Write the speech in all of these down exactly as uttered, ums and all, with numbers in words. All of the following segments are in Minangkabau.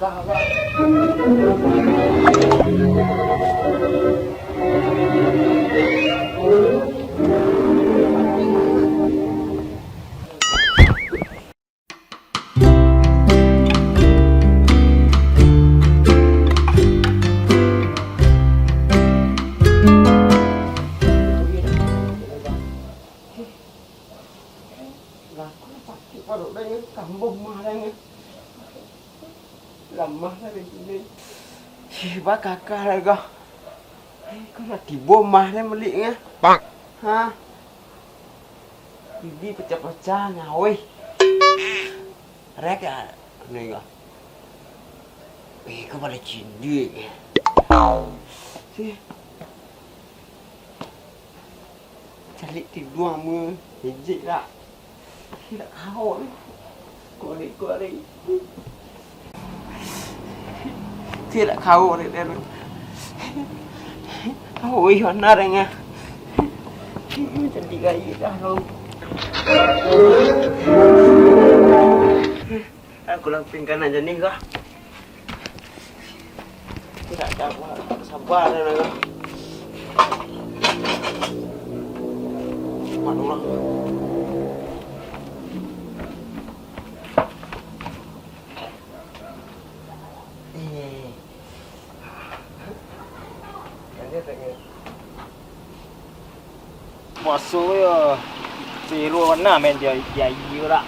Lah, kok sakik paruik den, kambuh mah den. Lamah lah den kini. Ih, bakakah lah ko. Eh, kok lah tibo mah den baliaknyo. Pak. Ha? Gigi pacah-pacah, ngaweh. Rek, ah, ni ko. Eh, kepala cindih. Sih. Caliak tiduang mu, ejek lah. Tidak kau ni. Korek-korek. Tidak kau ni, Dan. Kau ih, mana orangnya? Cantik gaya dah lo. Aku lamping kanan je ni kah? Tidak ada apa, sabar dah lah. Mat orang. Eh. Puaso yo, siro bana main di, di aia dak.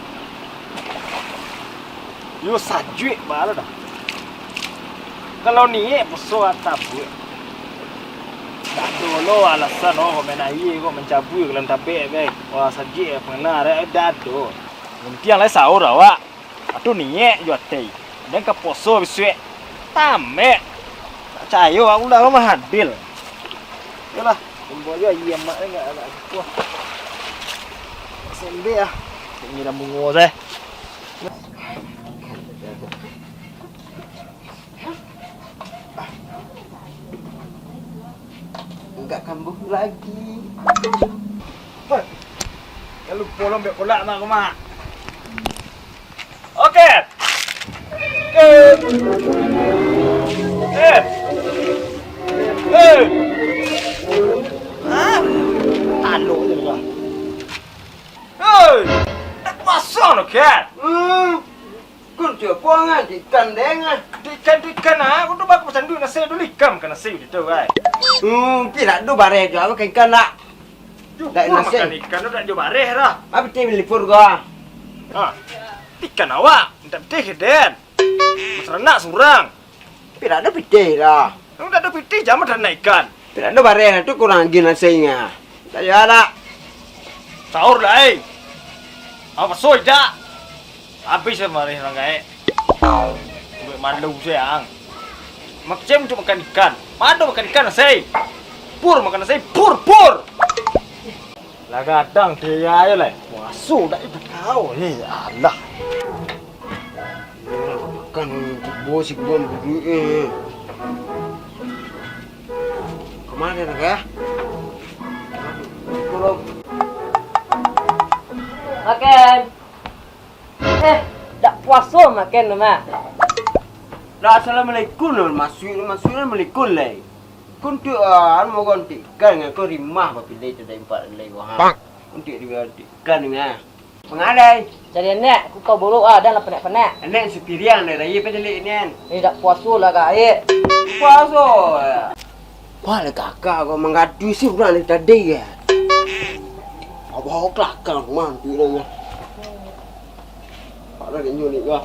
Yo sajuak baa lo dah. Kalau niaik puaso tabuak. Dak ado lo alasan oh main aia ko, mancabuik ka dalam tabek be. Wah sajuak pangana dak ado. Yang penting lai saur awak. Ado niaik jo ateh, den ka puaso bisuak. Tamek. Tak picayo, aku lah mah adil. Yolah, ambo jo aia mak ni agak, agak kuah. Sendek ah. Nyiram bungo sae. Enggak kambuh lagi. Hah. Kalau polong bek kolak mak, mak. Oke. Eh. Eh. Eh. Ah, talo je lah. Hei, tak puaso lo, Ken? Hmm, kun cubo ngan di ikan deng ah. Di ikan, di ikan ah, aku tu baku pasandu nasi dulu ikam kan nasi gitu, kai. Hmm, tidak do bareh jo, aku ikan nak. Cubo makan ikan tu tak jo bareh dah. Apa ti melipur gua? Ha. Ikan awak, minta pitih ke den? Mataranak surang. Tapi dak ado pitih lah. Emang dak ado pitih, jan mataranak ikan. Tapi dak ado bareh tu kurang agiah nasinya. Tak payah dak. Saur lah, ai. Apa soi dak? Habis lah mareh urang gaek. Buek malu sayang. Macam tu makan ikan. Mado makan ikan nasi. Pur makan nasi, pur, pur. Lah gadang dia ayo lai. Masuk dak itu kau. Eh, alah. Makan tibo si Gon buduik eh. Kemana nak ya? Tolong. Makan. Eh, dak puaso makan tu mah. Dah assalamualaikum lah, masuk, masuk assalamualaikum lai. Kuntik ah, anu mau gantikan ngah ko rimah bapilih tu dari empat lai wah. Kuntik digantikan ngah. Mangalai. Cari anak, aku kau buruk ah, dan lah panak-panak. Anak supiriang dah raya pacalik nian. Eh, dak puaso lah gaek. Puaso. Wah, lah kakak kau manggaduh si urang dari tadi ya. Abah kelakar mantu dah. Parah dia nyulik kau.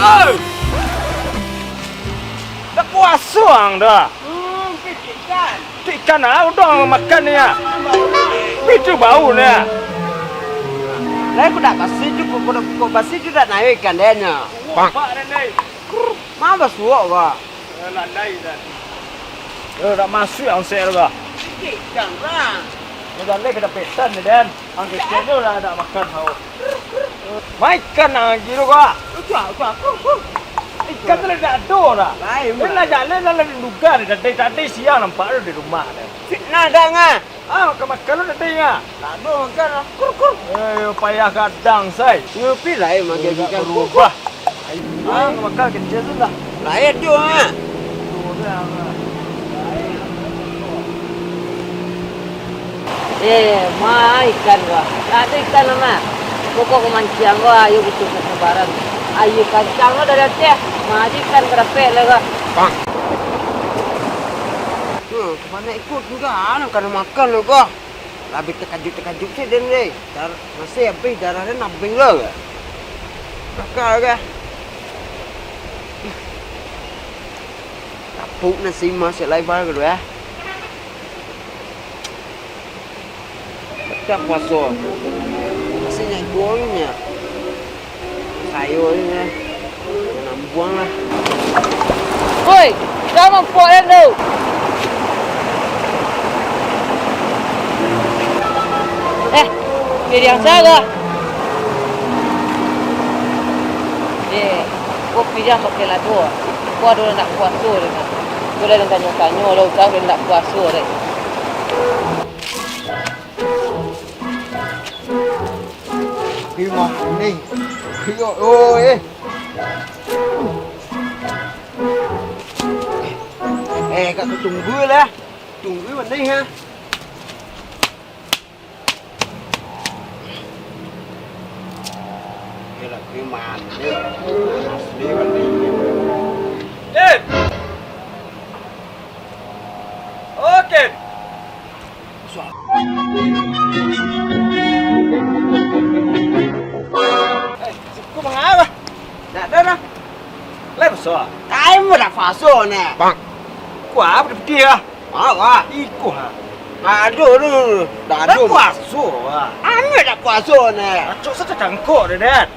Oi! Dak puaso ang dah. Hmm, pitikan. Pitikan ah, udah makan ni ah. Pitu bau ni ah. Lai ku dak basi tu, ku, ku, ku basi tu dak naik ikan dia nya. Pak. Ma basuak ko. Eh, landai dah. Eh, dak masuk ang sek ko. Pitikan, bang. Ni dah lai kena pesan ni, Den. Ang kecil ni lah dak makan hau. Maikan nan agi tu, Kak. Ucap, ucap, kur, kur. Ikan tu lah dak ado dah. Lain, Dia lah jalan, lah, lah duga dah. Tadi, tadi siang nampak tu di rumah dah. Fitnah dah, ngah. Ah, makan-makan lu tadi, ngah. Dak ado makan lah. Kur, kur. Eh, payah gadang, say. Ngopi lah, eh, makan Dah ikan. Kur, kur. berubah. Ah, makan kecil tu lah. Lain tu, ngah. Eh, ma ikan ko. Dak ado ikan, Mak. Pokok ko manciang ko, ayo butuh kesabaran. Ayo kancang ko dari ateh. Ma ikan ko dapek lah ko. Hmm, kemana ikut juga, anak kada makan lo ko. Labih terkejut-terkejut sih den deh. Dar-, nasi habis, darah den habis lo ko. Kakak ko. Lapuk nasi masuk lai bal ko ya. Macam puaso. Masih nyak iko nyak. Sayo ni lah. Nambuang lah. Woi, jan mampok den tu. Eh, piriang saga. Eh, ko piriang pakai lado. Ko ado ndak puaso deh. Ko dah tanyo-tanyo lah utang, dah ndak puaso deh. Tapi manih. Yo, oh, eh. Eh, kak, tunggu lah. Tunggu manih, ha. Yelah, tapi manih. Asli manih. Eh. Oke. Eh, siku mangapa? Ndak ado doh. Lai puaso? Kain pun ndak puaso, neh. Bang. Kuah apo dipikir, ah? Ah, wah. Iko, ha. Ado tu. Ndak ado. Ndak puaso, ah. Anu ndak puaso, neh. Acok sajo cangkok deh, Dad.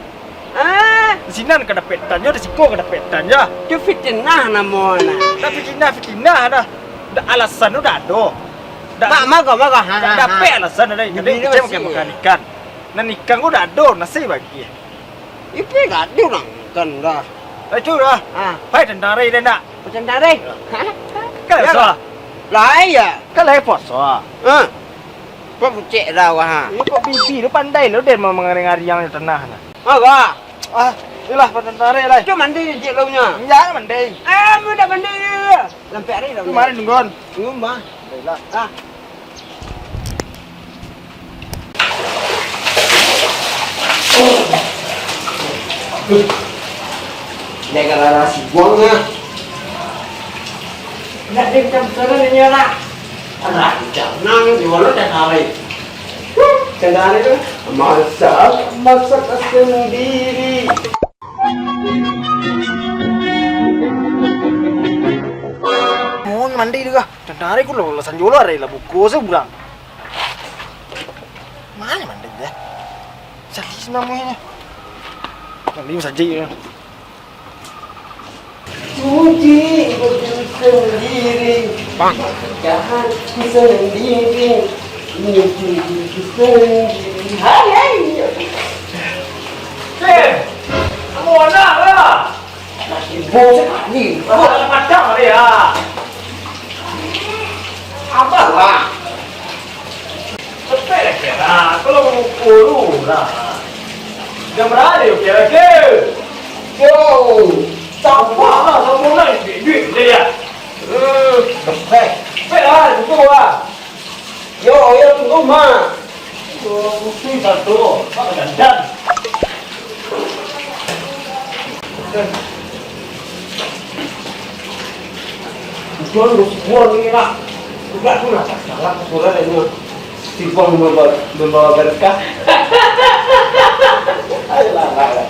Ah. Di sinan ka dapek tan jo, di siko ka dapek tan jo. Tu fitnah namo nah. Dak fitnah, fitnah dah. Dak, alasan tu dak ado. Dak, Mak, mago, mago. Ha, dak ha, dapek ha. Alasan dah. Jadi Bini kecek masih, makan, ya. Makan ikan. Nan ikan ko dak ado, nasi bagi. Itu dak ado nang ikan dah. Itu dah. Ha. Pai tantang hari dah nak. Tantang hari? Ya. Ha? Kan ya, puaso? Lah, iya. Kan lai puaso. Ha. Kok pucek dah, wah. Ini kok bibi tu pandai lo dia mangariang-ngariang di tanah nah. Mago. Ah, iyolah, pada tarik lah. Tu mandi ni, Cik, launyo. Indak, mandi. Ah, amun ndak mandi ni. Lampek hari lah. Tu mari nungguan. Tunggu, mah. Iyolah. Ah. Dia kalau nasi buang, ah. Ndak ada macam turun ini lah. Rancak nang di mana teh hari. Teh hari tu masak, masak sendiri. Mau mandi tu kah? Teh hari ku lo sanjolo hari lah buko seberang. Mana mandi ya? Salis namonyo. Mandi saja ya. Cuci baju sendiri. Bang. Jahat sendiri. Cuci baju sendiri. Hai, hai. Eh, kamu anak lah. Ibu sekali. Anak macam dia. Abah lah. Cepek lah kira, kalau mukul tu lah. Jam berapa dia kira ke? Yo, sabar lah, sama lah, duit, duit je ya. Hmm, cepek. Cepek lah, tunggu lah. Yo, yo, tunggu, Mak. Oh, pusing satu, Mak dandan. Tujuan bos gua ni lah. Bukan pun lah, salah kesulitan ini. Simpang membawa, membawa berkah. Ayolah, lah, lah.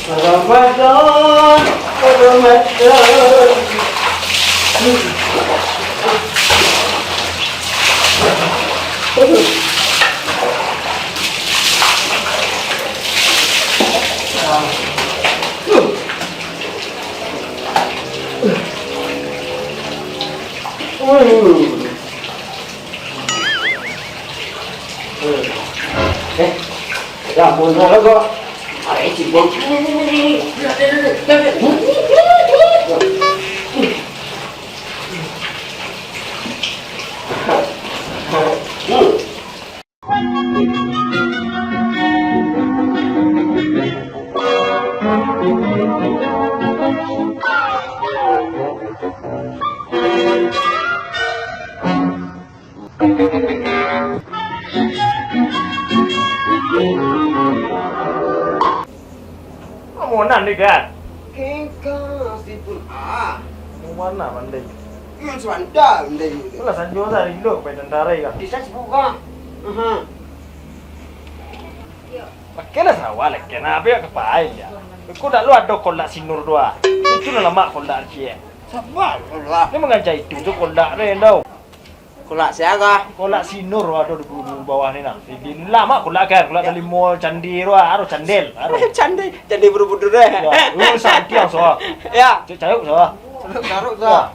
Ramadan, Ramadan. Eh, ya ampun, halo kok. Ai, cibong. Monan ni, Gan. Kengkang, si pun, ah. Mau mana, Pandai? Yang Suanda, Pandai. Lah, sanjo tadi lo, pai tantara, Gan. Bisa sibuk, Gan. Aha. Pakailah sarawa lah, Gan. Apa yang kepain ya? Kau dak lo ado kolak sinur tu, ah. Itu lah lamak kolak ciek. Sabar lah. Dia mengancam itu tu kolak dia tau. Kolak siaga? Kolak sinur ado di, di bawah ni nah. Di, di lama kolak kan, kolak dari mall Candi tu, ah, aro candel, aro. Candi, Candi Borobudur deh. Ya, lu santiang so. Ya. Cek cayuk so. Caruk-caruk so. Ya.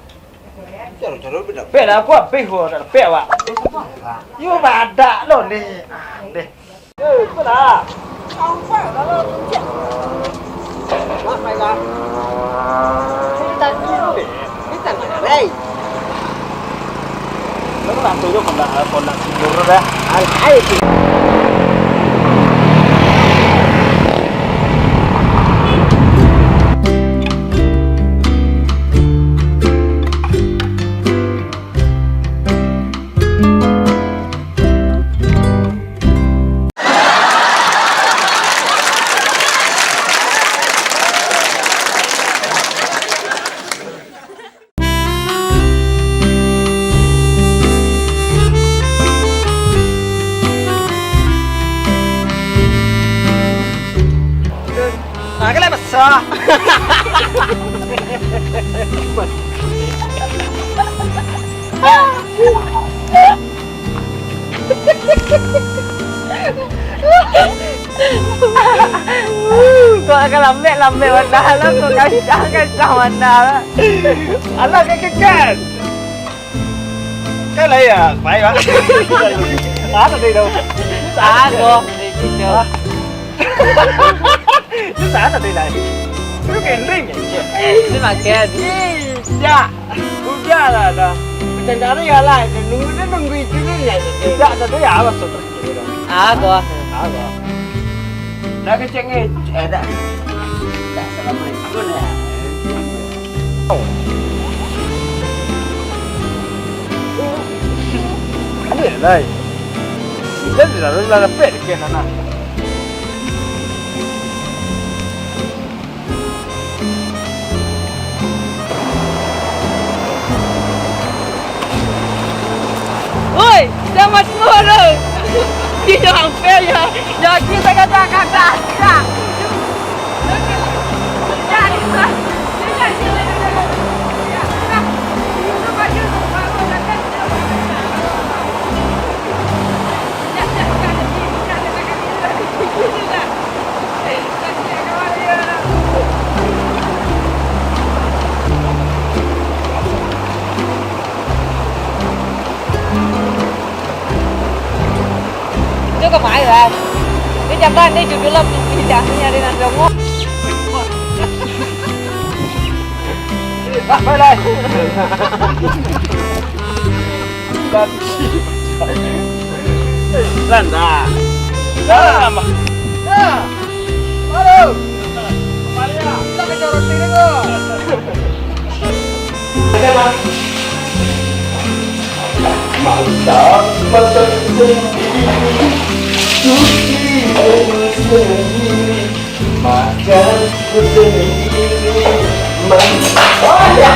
Caruk-caruk beda. Beda aku habis gua, tak pek awak. Yo badak lo ni. Ah, deh. Eh, apo lah? Apo lah, Bang Cik? Mak, mai, Bang. Cerita dulu. Cerita mana, Rey? Lo kan tu jo kondak, kondak tidur dah. Al-, ai, ti- Ah, kan lah basah. Kok ka lambek, lambek bana lah, kok kancang, kancang bana lah. Alah, kekekan. Kan lah ya, baik, Pak. Ada deh, dong. Sago, itu. Hah? Itu sana deh, lah. Itu kendring ya, Cek? Itu makan. Ih, ya. Udah lah, dah. Bercanda ya lah. Nunggu dia nunggu itu dulu ya, Cek. Tidak, ada ya, awas, Cek. Ago. Ago. Dah kecek ngecek, eh, dah. Dah, assalamualaikum, ya. Ini, Lai. Kita di dalam, dalam pet, kan, anak. Oi, jangan mati orang. Dia hampir ya. Jadi saya kata-kata. Itu kemai lah. Ini jangan, ini judulnya pindah nyari nan dongok. Tak boleh. Landa. Dah. Dah. Halo. Kita ke jorok sini, kok. Mantap, masak sendiri. Cuci baju sendiri. Makan sendiri. Mantap. Oh, ya.